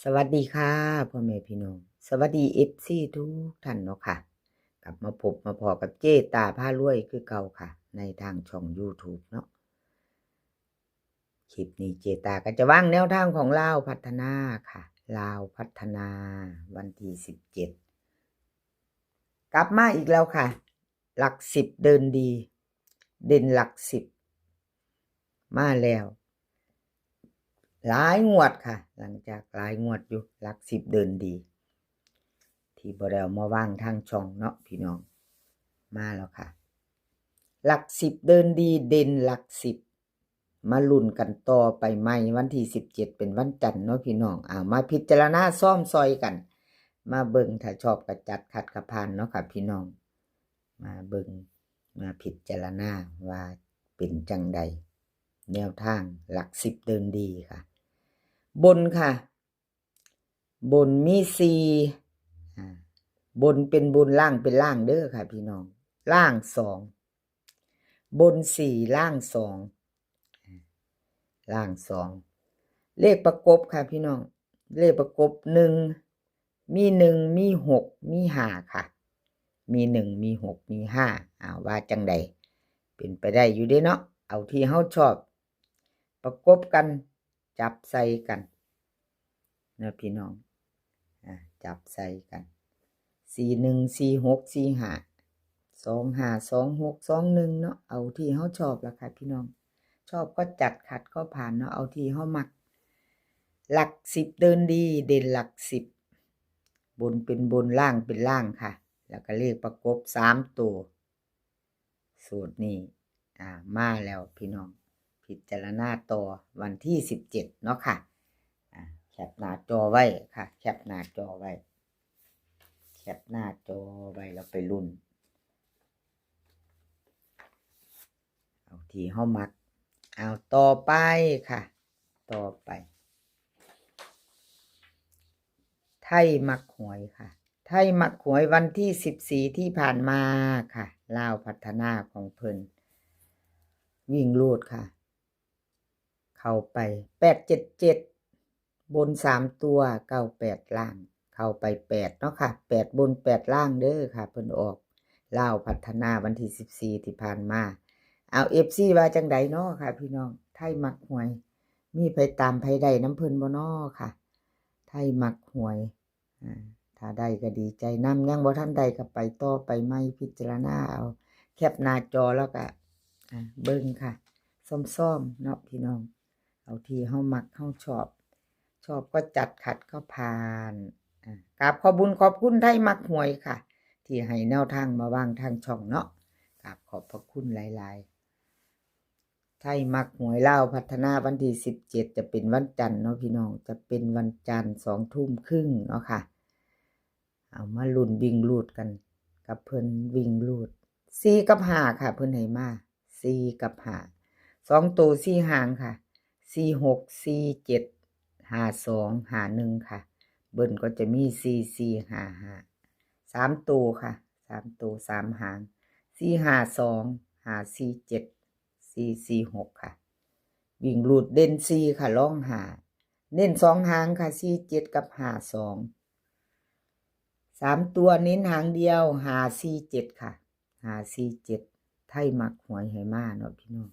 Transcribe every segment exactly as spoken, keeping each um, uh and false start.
สวัสดีค่ะ พ่อแม่พี่น้อง สวัสดี เอฟซี ทุกท่านเนาะค่ะ กลับมาพบมาพ้อกับเจตาพารวยคือเก่าค่ะ ในทางช่อง YouTube เนาะ คลิปนี้เจตาก็จะวางแนวทางของลาวพัฒนาค่ะ ลาวพัฒนา วันที่สิบเจ็ด กลับมาอีกแล้วค่ะ หลักสิบเดินดี เด่นหลักสิบ มาแล้ว หลายงวดค่ะ หลังจากหลายงวดอยู่ หลักสิบเดินดี ที่บ่ได้เอามาวางทางช่องเนาะพี่น้อง มาแล้วค่ะ หลักสิบเดินดี เด่นหลักสิบ มาลุ้นกันต่อไปใหม่ วันที่สิบเจ็ด เป็นวันจันทร์เนาะพี่น้อง เอามาพิจารณาซ่อมซอยกัน มาเบิ่ง ถ้าชอบก็จัด ขัดก็ผ่านเนาะค่ะพี่น้อง มาเบิ่ง มาพิจารณาว่าเป็นจังใด แนวทางหลักสิบเดินดีค่ะ บนค่ะ บนมีสี่ อ่า บนเป็นบน ล่างเป็นล่างเด้อค่ะพี่น้อง ล่างสอง บนสี่ ล่างสอง อ่า ล่างสอง เลขประกบค่ะพี่น้อง เลขประกบหนึ่ง มีหนึ่ง มีหก มีห้าค่ะ มีหนึ่ง มีหก มีห้า อ่า ว่าจังใด เป็นไปได้อยู่เด้เนาะ เอาที่เฮาชอบ ประกบกัน จับใส่กันนะพี่น้อง อ่า จับใส่กัน สี่หนึ่ง สี่หก สี่ห้า สองห้า สองหก สองหนึ่ง เนาะ เอาที่เฮาชอบละค่ะพี่น้อง ชอบก็จัด ขัดก็ผ่านเนาะ เอาที่เฮามัก หลักสิบเดินดี เด่นหลักสิบ บนเป็นบน ล่างเป็นล่างค่ะ แล้วก็เลขประกบสามตัว สูตรนี้ อ่า มาแล้วพี่น้อง พิจารณาต่อวันที่สิบเจ็ด เนาะค่ะ อ่า แคปหน้าจอไว้ค่ะ แคปหน้าจอไว้ แคปหน้าจอไว้แล้วไปลุ้น เอาที่เฮามัก เอาต่อไปค่ะ ต่อไป ไทยมักหวยค่ะ ไทยมักหวยวันที่สิบสี่ ที่ผ่านมาค่ะ ลาวพัฒนาของเพิ่น วิ่งรูดค่ะ เข้าไป แปดเจ็ดเจ็ด บนสามตัว เก้าแปด ล่าง เข้าไปแปดเนาะค่ะ แปดบนแปดล่างเด้อค่ะ เพิ่นออก ลาวพัฒนาวันที่สิบสี่ ที่ผ่านมา เอา เอฟซี ว่าจังใดเนาะค่ะพี่น้อง ไทยมักหวย มีไผตามไผได้นำเพิ่นบ่เนาะค่ะ ไทยมักหวย อ่า ถ้าได้ก็ดีใจนำ ยังบ่ทันได้ก็ไปต่อไปใหม่ พิจารณาเอา แคปหน้าจอแล้วก็ อ่า เบิ่งค่ะ ซ่อมๆ เนาะพี่น้อง เอาที่เฮามักเฮาชอบ ชอบก็จัด ขัดก็ผ่าน อ่า กราบขอบบุญขอบคุณไทยมักหวยค่ะ ที่ให้แนวทางมาวางทางช่องเนาะ กราบขอบพระคุณหลายๆ ไทยมักหวยลาวพัฒนาวันที่สิบเจ็ด จะเป็นวันจันทร์เนาะพี่น้อง จะเป็นวันจันทร์ สองทุ่มครึ่งเนาะค่ะ เอามาลุ้นวิ่งรูดกัน กับเพิ่นวิ่งรูด สี่กับห้าค่ะ เพิ่นให้มา สี่กับห้า สองตัวสี่หางค่ะ สี่หก สี่เจ็ด ห้าสอง ห้าหนึ่ง ค่ะ เบิ้ลก็จะมี สี่สี่ ห้าห้า สามตัวค่ะ สามตัวสามหาง สี่ห้าสอง ห้าสี่เจ็ด สี่สี่หก ค่ะ วิ่งรูดเด่นสี่ค่ะ รองห้า เน้นสองหางค่ะ สี่เจ็ด กับ ห้าสอง สามตัวเน้นหางเดียว ห้าสี่เจ็ด ค่ะ ห้าสี่เจ็ด ไทยมักหวยให้มาเนาะพี่น้อง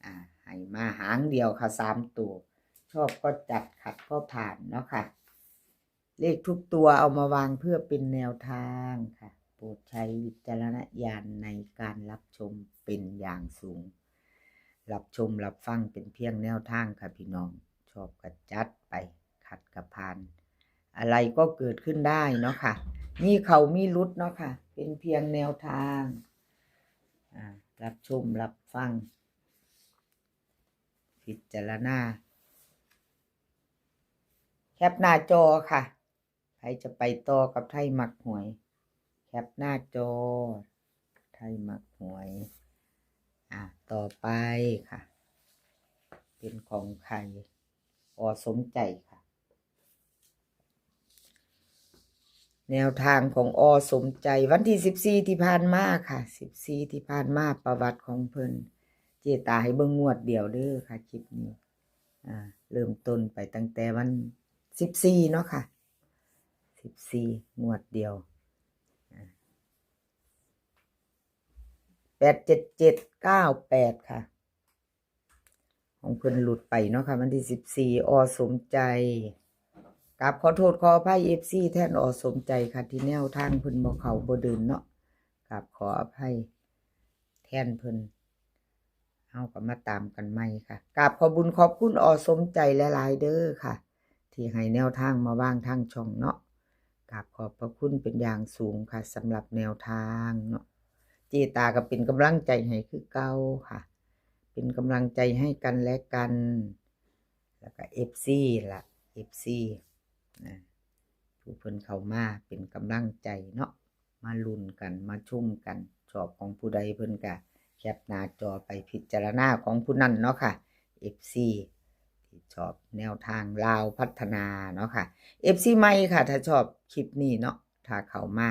อ่า ให้มาหางเดียวค่ะ สามตัว ชอบก็จัด ขัดก็ผ่านเนาะค่ะ เลขทุกตัวเอามาวางเพื่อเป็นแนวทางค่ะ โปรดใช้วิจารณญาณในการรับชมเป็นอย่างสูง รับชมรับฟังเป็นเพียงแนวทางค่ะพี่น้อง ชอบก็จัดไป ขัดก็ผ่าน อะไรก็เกิดขึ้นได้เนาะค่ะ มีเข้ามีหลุดเนาะค่ะ เป็นเพียงแนวทาง อ่า รับชมรับฟัง พิจารณา แคปหน้าจอค่ะ ใครจะไปต่อกับไทยมักหวย แคปหน้าจอ ไทยมักหวย อ่ะ ต่อไปค่ะ เป็นของใคร อ.สมใจค่ะ แนวทางของ อ.สมใจ วันที่สิบสี่ ที่ผ่านมาค่ะ สิบสี่ ที่ผ่านมา ประวัติของเพิ่น เจตาให้เบิ่งงวดเดียวเด้อค่ะ คลิปนี้ อ่า เริ่มต้นไปตั้งแต่วัน สิบสี่ เนาะค่ะ สิบสี่ งวดเดียว แปดเจ็ดเจ็ดเก้าแปด ค่ะ ของเพิ่นหลุดไปเนาะค่ะ วันที่สิบสี่ อ.สมใจ กราบขอโทษขออภัย เอฟซี แทน อ.สมใจ ค่ะ ที่แนวทางเพิ่นบ่เข้าบ่เดินเนาะ กราบขออภัยแทนเพิ่น เฮาก็มาตามกันใหม่ค่ะ กราบขอบบุญขอบคุณ อ.สมใจ หลายๆ เด้อค่ะ ที่ให้แนวทางมาวางทางช่องเนาะ กราบขอบพระคุณเป็นอย่างสูงค่ะ สำหรับแนวทางเนาะ เจตาก็เป็นกำลังใจให้คือเก่าค่ะ เป็นกำลังใจให้กันและกัน แล้วก็ เอฟซี ล่ะ เอฟซี นะ ผู้เพิ่นเข้ามาเป็นกำลังใจเนาะ มาลุ้นกัน มาชมกัน ชอบของผู้ใดเพิ่นก็แคปหน้าจอไปพิจารณาของผู้นั้นเนาะค่ะ เอฟซี ที่ชอบแนวทางลาวพัฒนาเนาะค่ะ เอฟซี ใหม่ค่ะ ถ้าชอบคลิปนี้เนาะ ถ้าเข้ามา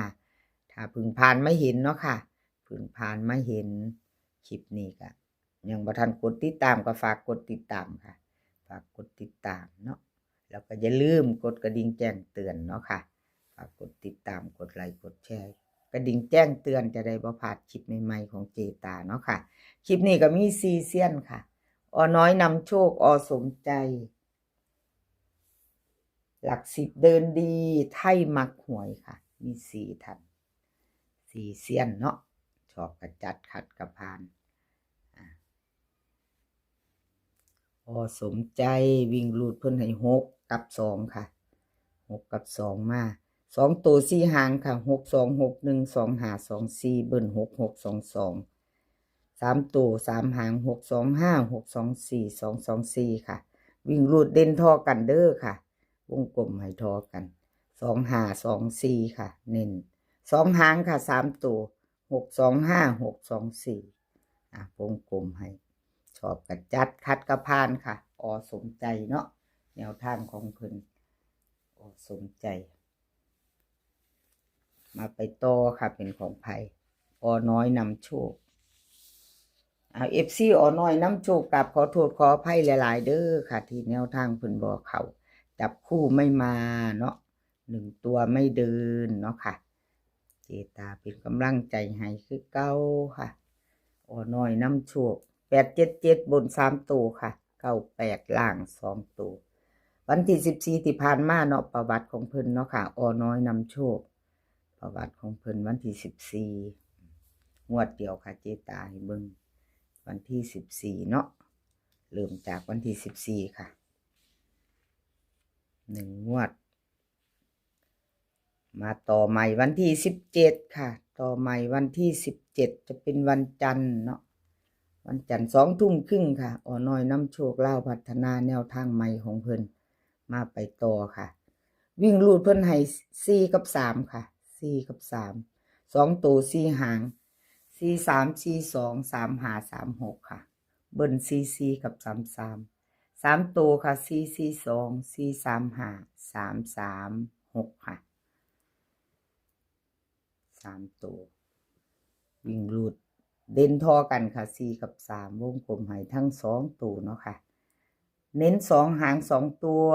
ถ้าเพิ่งผ่านมาเห็นเนาะค่ะ เพิ่งผ่านมาเห็นคลิปนี้ก็ ยังบ่ทันกดติดตามก็ฝากกดติดตามค่ะ ฝากกดติดตามเนาะ แล้วก็อย่าลืมกดกระดิ่งแจ้งเตือนเนาะค่ะ ฝากกดติดตาม กดไลค์ กดแชร์ กระดิ่งแจ้งเตือนจะได้บ่พลาดคลิปใหม่ๆ ของเจตาเนาะค่ะ คลิปนี้ก็มีสี่เซียนค่ะ อ.น้อยนำโชค อ.สมใจ หลักสิบเดินดี ไทยมักหวยค่ะ มีสี่ท่าน สี่เซียนเนาะ ชอบกะจัด ขัดกะผ่าน อ่ะ อ.สมใจ วิ่งรูดเพิ่นให้หกกับสองค่ะ หกกับสองมา สองตัวสี่หางค่ะ หกสอง หกหนึ่ง สองห้า สองสี่ เบิ้ล หกหก สองสอง สามตัวสามหาง หกสองห้า หกสองสี่ สองสองสี่ ค่ะ วิ่งรูดเด่นท่อกันเด้อค่ะ วงกลมให้ท่อกัน สองห้า สองสี่ ค่ะ เน้นสองหางค่ะ สามตัว หกสองห้า หกสองสี่ อ่ะ วงกลมให้ ชอบกะจัด ขัดกะผ่านค่ะ อ.สมใจเนาะ แนวทางของเพิ่น อ.สมใจ มาไปต่อค่ะ เป็นของไผ อ.น้อยนำโชค เอา เอฟซี อ.น้อยนำโชค กราบขอโทษขออภัยหลายๆ เด้อค่ะ ที่แนวทางเพิ่นบ่เข้า จับคู่ไม่มาเนาะ หนึ่งตัวไม่เดินเนาะค่ะ เจตาเป็นกำลังใจให้คือเก่าค่ะ อ.น้อยนำโชค แปดเจ็ดเจ็ด บนสามตัวค่ะ เก้าแปด ล่างสองตัว วันที่สิบสี่ที่ผ่านมาเนาะ ประวัติของเพิ่นเนาะค่ะ อ.น้อยนำโชค ประวัติของเพิ่นวันที่สิบสี่ งวดเดียวค่ะ เจตาให้เบิ่ง วันที่สิบสี่เนาะ เริ่มจากวันที่สิบสี่ค่ะ หนึ่งงวด มาต่อใหม่วันที่สิบเจ็ดค่ะ ต่อใหม่วันที่สิบเจ็ด จะเป็นวันจันทร์เนาะ วันจันทร์สองทุ่มครึ่งค่ะ อ.น้อยนำโชค ลาวพัฒนา แนวทางใหม่ของเพิ่น มาไปต่อค่ะ วิ่งรูดเพิ่นให้สี่กับสามค่ะ สี่กับสาม สองตัวสี่หาง สี่สาม สี่สอง สามห้า สามหก ค่ะ เบิ้ล สี่สี่ กับ สามสาม สามตัวค่ะ สี่สี่สอง สี่สามห้า สามสามหก ค่ะ สามตัว วิ่งรูดเด่นท่อกันค่ะ สี่กับสาม วงกลมให้ทั้งสองตัวเนาะค่ะ เน้นสองหางสองตัว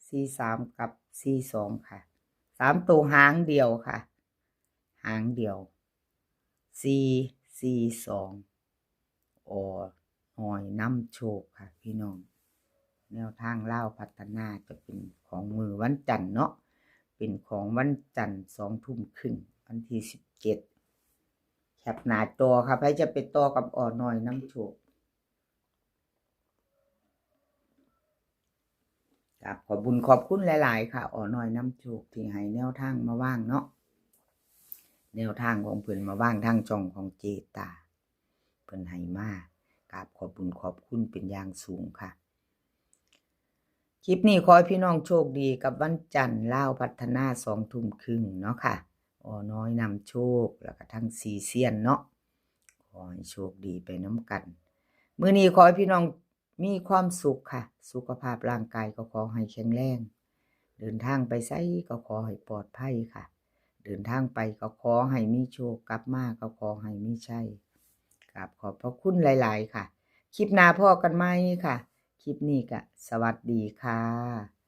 สี่สาม กับ สี่สอง ค่ะ สามตัวหางเดียวค่ะ หางเดียว สี่สี่สอง อ.น้อยนำโชคค่ะพี่น้อง แนวทางลาวพัฒนาจะเป็นของมื้อวันจันทร์เนาะ เป็นของวันจันทร์สองทุ่มครึ่ง วันที่สิบเจ็ด แคปหน้าจอค่ะ ไผจะไปต่อกับ อ.น้อยนำโชค ครับ ขอบบุญขอบคุณหลายๆ ค่ะ อ.น้อยนำโชค ที่ให้แนวทางมาวางเนาะ แนวทางของเพิ่นมาวางทางช่องของเจตา เพิ่นให้มา กราบขอบบุญขอบคุณเป็นอย่างสูงค่ะ คลิปนี้ขอให้พี่น้องโชคดีกับวันจันทร์ลาวพัฒนาสองทุ่มครึ่งเนาะค่ะ อ.น้อยนำโชค แล้วก็ทั้งสี่เซียนเนาะ ขอให้โชคดีไปนำกัน มื้อนี้ขอให้พี่น้องมีความสุขค่ะ สุขภาพร่างกายก็ขอให้แข็งแรง เดินทางไปไสก็ขอให้ปลอดภัยค่ะ เดินทางไปก็ขอให้มีโชค กลับมาก็ขอให้มีชัย กราบขอบพระคุณหลายๆ ค่ะ คลิปหน้าพ้อกันใหม่ค่ะ คลิปนี้ก็สวัสดีค่ะ